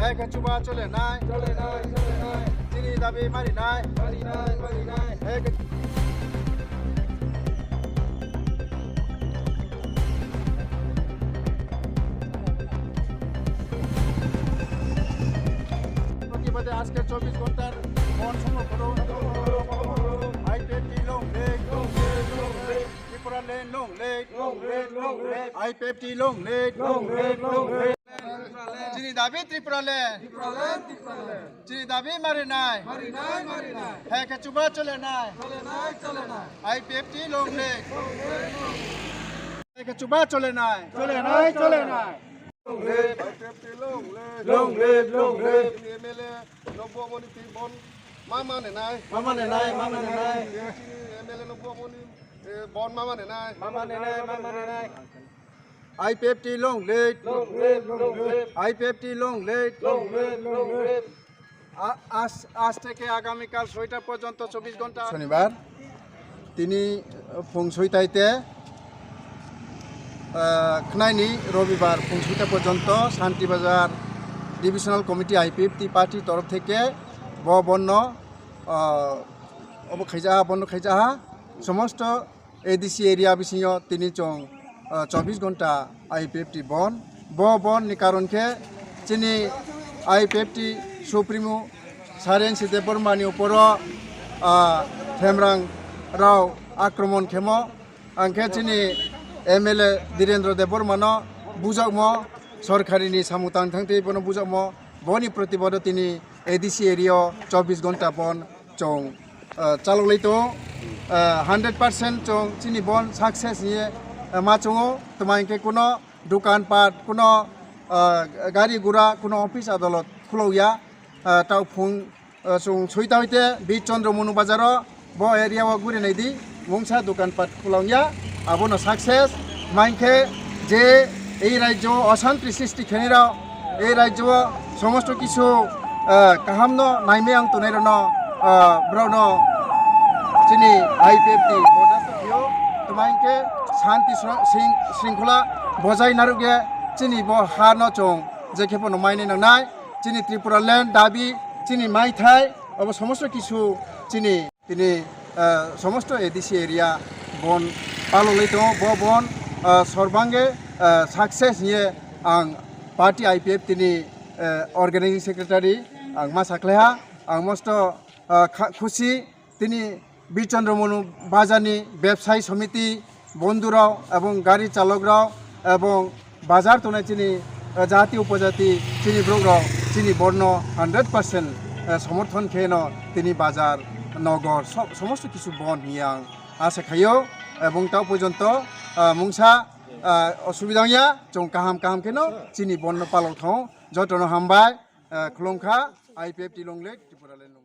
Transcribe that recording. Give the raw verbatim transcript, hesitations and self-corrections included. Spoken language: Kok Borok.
Hai khe chuba chole nai. Chini dabi mari nai. Hai khe প্রতিবাদে আজকে চব্বিশ ঘন্টার বন্ধ সমর্থন। IPFT long live, Tripura Land long live, long live, long live. IPFT long live, long live, long live. Chini dabi Tripura Land. Chini dabi mari nai. Hai khe chuba chole nai. Aipepti long live. Hai khe chuba chole nai. Chole nai, chole nai. Long live, long live, long live. Chini M L A no bo moni twi bon ma mane nai. Ma mane nai, ma mane nai. Chini M L A no bo moni, eh, bon ma mane nai. Ma mane nai, ma mane nai. Aipepti long live. Long live, long live. Aipepti long live. Long live, long live. আ-, আজ, আজ থেকে আগামীকাল ছয়টা পর্যন্ত চব্বিশ ঘন্টা। শনিবার, tini, uh, phung soitaite, uh, khnaini robibar phung soita porjonto Shanti Bazar Divisional Committee I P F T party torof theke bo bonno, uh, obo khaijaha, bonno khaijaha, somosto A D C area bisingo tini chwng, uh, chobbish ghonta I P F T bon. Bo bon ni karon khe chini I P F T Supremo Sairansi Debbarma ni uporo, ah, Hemrang rao akromon khemo, angkhe chini M L A Dhirendra Debbarma no bujakmo, sorkari ni samung tang thang tei bono bujakmo, boni protibado tini A D C area o chobbish ghonta bon chong, ah, chalok lai tongo. Ah, hundred percent chong chini bon success hiye, ah, ma chongo, tma hinkhe kuno dukan pat, kuno, ah, gari gura, kuno office adolot khulokya, ah, tao phung, ah, chwng soita hoite Bishchandra Manu bazaro bo area o guri naidi, mungsa dukan pat khulokya, abono success, mankhe je ei rajyo o osanti srishti khenirok, ei rajyo o somosto kisu, ah, kahamno naimai ang tongnai rokno, ah, borokno chini I P F T bordasto phio, tma hinkhe shanti sro-, sring-, shringkhola bojai narwkya chini bo ha no chwng je khe phano mainai nangnai, chini Tripura land dabi, chini maithai, obo somosto kisu chini tini, ah, somosto A D C area bon palolai tongo, bo bon, ah, sorbange, ah, success hiye ang party I P F T ni, ah, organizing secretary ang ma sakhlaiha, ang mosto, ah, kha-, khusi tini Bishchandra Manu bazar ni bebsai somiti, bondhurok ebong gari chalokrok ebong bazar tongnai chini, eh, jati upojati chini borokrok chini borno hundred percent, eh, somorthon kheno tini bazar nogor so-, somosto kisu bon hiya ang asa khaio ebong tao porjonto, eh, mungsa, eh, osubida wngya chwng kaham kaham kheno chini bonno palok thong jotono hambai, eh, khulumkha I P F T long live Tripura land.